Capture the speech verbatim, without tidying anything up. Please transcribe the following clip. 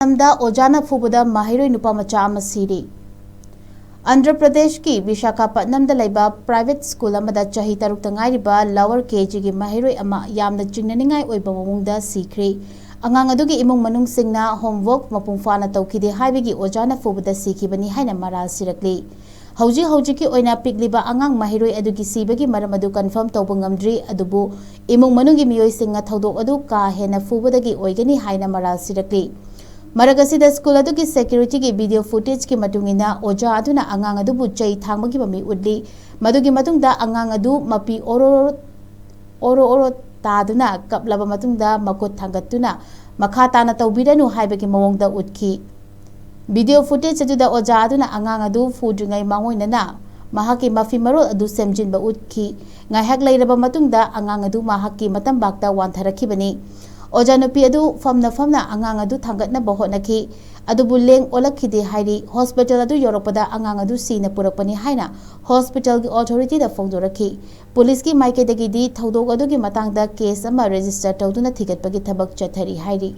ꯂꯝꯗ ꯑꯣꯖꯥꯅ ꯐꯨꯕꯗ ꯃꯍꯩꯔꯣꯏ ꯅꯨꯄꯥ ꯃꯆꯥ ꯑꯃ ꯁꯤꯔꯤ꯫ ꯑꯟꯙ꯭ꯔ ꯄ꯭ꯔꯗꯦꯁꯀꯤ ꯕꯤꯁꯥꯈꯥꯄꯠꯅꯝꯗ ꯂꯩꯕ private school ꯑꯃꯗ ꯆꯍꯤ ꯇꯔꯨꯛꯇ ꯉꯥꯏꯔꯤꯕ lower K Gꯒꯤ ꯃꯍꯩꯔꯣꯏ ꯑꯃ ꯌꯥꯝꯅ ꯆꯤꯡꯅꯅꯤꯡꯉꯥꯏ ꯑꯣꯏꯕ ꯃꯑꯣꯡꯗ ꯁꯤꯈ꯭ꯔꯦ꯫ ꯑꯉꯥꯡ ꯑꯗꯨꯒꯤ ꯏꯃꯨꯡ ꯃꯅꯨꯡꯁꯤꯡꯅ homework ꯃꯄꯨꯡ ꯐꯥꯅ ꯇꯧꯈꯤꯗꯦ ꯍꯥꯏꯕꯒꯤ ꯑꯣꯖꯥꯅ ꯐꯨꯕꯗ ꯁꯤꯈꯤꯕꯅꯤ ꯍꯥꯏꯅ ꯃꯔꯥꯜ ꯁꯤꯔꯛꯂꯤ꯫ ꯍꯧꯖꯤꯛ ꯍꯧꯖꯤꯛꯀꯤ ꯑꯣꯏꯅ ꯄꯤꯛꯂꯤꯕ ꯑꯉꯥꯡ ꯃꯍꯩꯔꯣꯏ ꯑꯗꯨꯒꯤ ꯁꯤꯕꯒꯤ ꯃꯔꯝ ꯑꯗꯨ confirm ꯇꯧꯕ ꯉꯝꯗ꯭ꯔꯤ, ꯑꯗꯨꯕꯨ ꯏꯃꯨꯡ ꯃꯅꯨꯡꯒꯤ ꯃꯤꯑꯣꯏꯁꯤꯡꯅ ꯊꯧꯗꯣꯛ ꯑꯗꯨ ꯀꯥ ꯍꯦꯟꯅ ꯐꯨꯕꯗꯒꯤ ꯑꯣꯏꯒꯅꯤ ꯍꯥꯏꯅ ꯃꯔꯥꯜ ꯁꯤꯔꯛꯂꯤ꯫ ꯃꯔꯛ ꯑꯁꯤꯗ school ꯑꯗꯨꯒꯤ security ꯒꯤ video footage ꯀꯤ ꯃꯇꯨꯡ ꯏꯟꯅ, ꯑꯣꯖꯥ ꯑꯗꯨꯅ ꯑꯉꯥꯡ ꯑꯗꯨꯕꯨ ꯆꯩ ꯊꯥꯡꯕꯒꯤ ꯃꯃꯤ ꯎꯠꯂꯤ꯫ ꯃꯗꯨꯒꯤ ꯃꯇꯨꯡꯗ ꯑꯉꯥꯡ ꯑꯗꯨ ꯃꯄꯤ ꯑꯣꯔꯣ ꯑꯣꯔꯣ, ꯑꯣꯔꯣ ꯑꯣꯔꯣ ꯇꯥꯗꯨꯅ ꯀꯞꯂꯕ ꯃꯇꯨꯡꯗ ꯃꯈꯨꯠ ꯊꯥꯡꯒꯠꯇꯨꯅ ꯃꯈꯥ ꯇꯥꯅ ꯇꯧꯕꯤꯔꯅꯨ ꯍꯥꯏꯕꯒꯤ ꯃꯑꯣꯡꯗ ꯎꯠꯈꯤ꯫ Video footage ꯑꯗꯨꯗ ꯑꯣꯖꯥ ꯑꯗꯨꯅ ꯑꯉꯥꯡ ꯑꯗꯨ ꯐꯨꯗ꯭ꯔꯤꯉꯩ ꯃꯥꯡꯑꯣꯏꯅꯅ ꯃꯍꯥꯛꯀꯤ ꯃꯐꯤ ꯃꯔꯣꯜ ꯑꯗꯨ ꯁꯦꯝꯖꯤꯟꯕ ꯎꯠꯈꯤ꯫ ꯉꯥꯏꯍꯥꯛ ꯂꯩꯔꯕ ꯃꯇꯨꯡꯗ ꯑꯉꯥꯡ ꯑꯗꯨ ꯃꯍꯥꯛꯀꯤ ꯃꯇꯝꯕꯥꯛꯇ ꯋꯥꯟꯊꯔꯛꯈꯤꯕꯅꯤ꯫ ꯑꯣꯖꯥ ꯅꯨꯄꯤ ꯑꯗꯨ ꯐꯝꯅ ꯐꯝꯅ ꯑꯉꯥꯡ ꯑꯗꯨ ꯊꯥꯡꯒꯠꯅꯕ ꯍꯣꯠꯅꯈꯤ, ꯑꯗꯨꯕꯨ ꯂꯦꯡ ꯑꯣꯜꯂꯛꯈꯤꯗꯦ ꯍꯥꯏꯔꯤ꯫ Hospital ꯑꯗꯨ ꯌꯧꯔꯛꯄꯗ ꯑꯉꯥꯡ ꯑꯗꯨ ꯁꯤꯅ ꯄꯨꯔꯛꯄꯅꯤ ꯍꯥꯏꯅ hospital ꯒꯤ authority ꯗ ꯐꯣꯡꯗꯣꯔꯛꯈꯤ꯫ Police ꯀꯤ ꯃꯥꯏꯀꯩꯗꯒꯤꯗꯤ ꯊꯧꯗꯣꯛ ꯑꯗꯨꯒꯤ ꯃꯇꯥꯡꯗ case ꯑꯃ register ꯇꯧꯗꯨꯅ ꯊꯤꯒꯠꯄꯒꯤ ꯊꯕꯛ ꯆꯠꯊꯔꯤ ꯍꯥꯏꯔꯤ꯫